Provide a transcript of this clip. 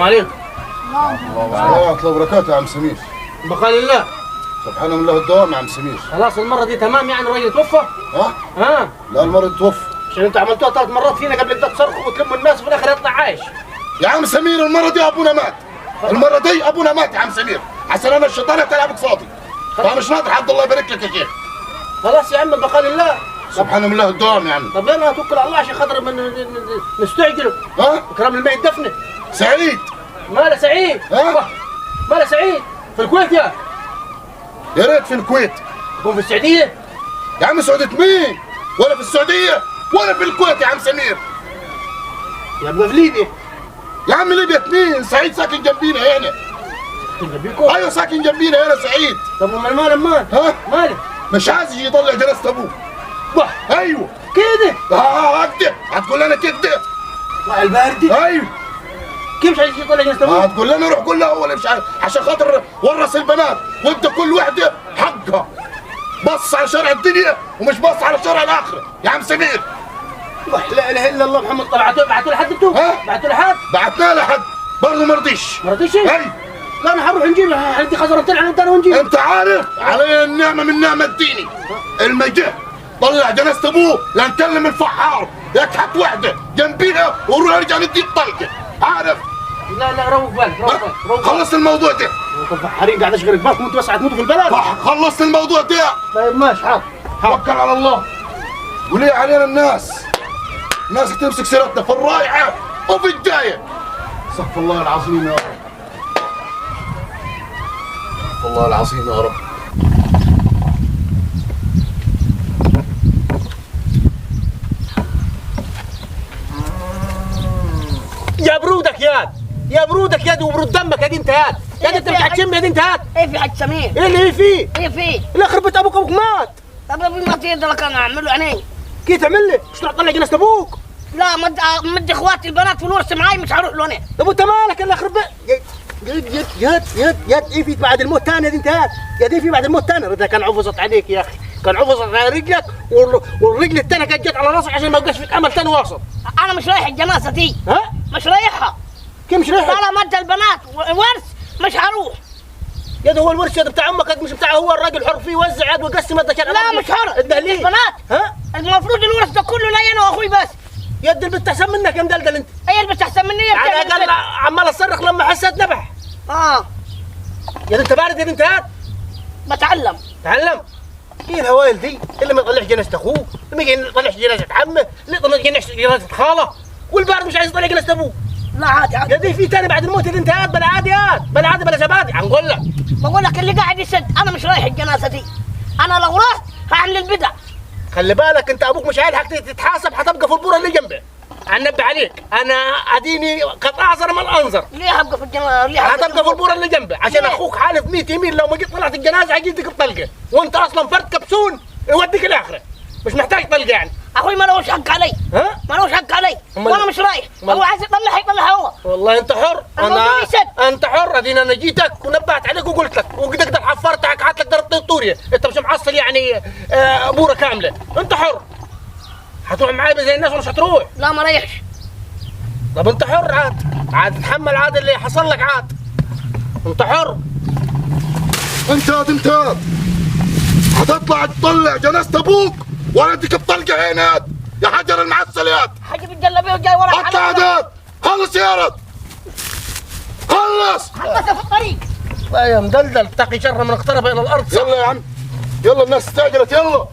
السلام عليكم. السلام ورحمة الله وبركاته يا عم سمير. بقال الله. سبحان الله الدوام يا عم سمير. خلاص المرة دي تمام يعني الراجل توفى؟ ها؟ ها؟ لا المرة دي توفى. عشان انتوا عملتوها 3 مرات فينا قبل كده تصرخوا وتلموا الناس وفي الاخر يطلع عايش. يا عم سمير المرة دي ابونا مات. المرة دي ابونا مات يا عم سمير، عشان انا الشيطان تلعب قصادي. فمش ناطر حد، الله يبارك لك يا شيخ. خلاص يا عم بقال الله. سبحان الله الدوام يا عم. طب يلا توكل على الله عشان خاطر نستعجله. ها؟ كرام الميت دفنه. سعيد. ماله سعيد؟ ها؟ ماله سعيد؟ في الكويت يا يا ريت في الكويت. يكون في السعودية؟ يا عم سعودية مين؟ ولا في السعودية ولا في الكويت يا عم سمير. يبقى في ليبيا. يا عم ليبيا مين؟ سعيد ساكن جنبينا هنا. جنبيكم؟ ايوه ساكن جنبينا هنا سعيد. طب امال ماله مال؟ ها؟ ماله؟ مش عايز يجي يطلع جنازة ابوه. ايوه كده؟ كده هتقول لنا كده؟ طلع البارد؟ ايوه. كيف مش عايز يطلع جنازة ابوه؟ هتقول لنا روح قول له هو اللي مش عايز عشان خاطر ورث البنات وانت كل وحده حقها. بص على شارع الدنيا ومش بص على شارع الاخرة يا عم سمير. لا اله الا الله محمد. طلعتوا بعتوا لحد انتوا؟ ها؟ بعتوا لحد؟ بعتنا لحد برضه ما رضيش. ما رضيش؟ ايوه. لا انا هروح نجيب عندي خزرتين على انا ونجيب. انت عارف علي النعمة من نعمه ديني. المجه طلع جنازه ابوه لا نكلم الفحار يكحت وحده جنبيها ونروح نرجع نديه الطلقة. عارف؟ لا لا روق بالك روق بالك روق. خلصت الموضوع ده. انتوا الفحارين قاعد اشغل بالكم وانتوا بس هتموتوا في البلد. خلصت الموضوع ده. طيب ماشي حاضر. توكل على الله. وليه علينا الناس؟ الناس هتمسك سيرتنا في الرايحه وفي الجاية. استغفر الله العظيم يا رب. استغفر الله العظيم يا رب. يا برودك ياد، يا برودك ياد وبرود دمك يا دي انت ياد، يا دي انت مش هتشم يا دي انت ياد. ايه في حاج سمير؟ ايه اللي ايه فيه؟ ايه فيه؟ اللي خربت ابوك، ابوك مات. طب ابوي مات يقدر انا اعمل له عيني. كيف تعمل لي؟ مش تروح تطلع جنازة ابوك؟ لا مد اخواتي البنات في الورث معاي مش هروح له انا. طب وانت مالك اللي خرب ياد ياد ياد ياد ياد. ايه في بعد الموت ثاني يا دي انت ياد؟ يا دي في بعد الموت ثاني. ده كان عفصت عليك يا اخي، كان عفصت على رجلك والرجل الثانية كانت جت على راسك عشان ما يبقاش فيك امل ثاني واصل. انا مش رايح الجنازة دي. ها؟ مش رايحها. كيف مش رايحها؟ طالما مد البنات ورث مش هروح. يا ده هو الورث يا ده بتاع امك مش بتاعه هو، الراجل حر فيه يوزع يد ويقسم. ده كان لا مش حر. اداه ليه؟ البنات. ها؟ المفروض الورث ده كله لي انا واخوي بس. يد البنت احسن منك يا مدلدل انت. هي البنت احسن مني. على الاقل عمال اصرخ لما حسيت نبح. يا ده انت بارد يا بنت هات. بتعلم. تعلم؟ ايه الهوايل دي؟ اللي ما يطلعش جنازة اخوه، اللي ما يطلعش جنازة عمه، اللي يطلع جنازة خاله، والبارد مش عايز يطلع جنازة ابوه. لا عادي عادي. يا دي في تاني بعد الموت يا بنت هات، بلا عادي هات، بلا عادي بلا زبادي، هنقول لك. بقول لك اللي قاعد يسد، انا مش رايح الجنازة دي. انا لو رحت هعمل البدع. خلي بالك انت ابوك مش عايز تتحاسب، حتبقى في البوره اللي جنبه. هنبه عليك، انا اديني قد اعذر من انظر. ليه هبقى في الجنازة؟ ليه هتبقى في البوره اللي جنبه؟ عشان اخوك حالف 100 يمين لو ما جيت طلعت الجنازة هيجيك بطلقه، وانت اصلا فرد كبسون يوديك الاخرة، مش محتاج طلقه يعني. اخوي ما لهوش حق علي. ها؟ ما لهوش حق علي، وانا مش رايح، هو عايز يطلع يطلع هو. والله انت حر، انا انت حر، ادينا انا جيتك ونبهت عليك وقلت لك، وقدر حفرتك حاط لك ضربتين طوريه، انت مش معصل يعني بوره كاملة، انت حر. هتروح معايا زي الناس ولا مش هتروح؟ لا ما رايحش. طب انت حر عاد، عاد تتحمل عاد اللي حصل لك عاد. انت حر. انت انت هتطلع تطلع جنازة ابوك وانا اديك بطلقه هنا يا حجر المعسل يا حجيب الجلابية وجاي وراك. اطلع يا خلص يا رد، خلص. خلص في الطريق. لا يا مدلدل، اتقي شر من اقترب الى الارض. يلا يا عم، يلا الناس استعجلت، يلا.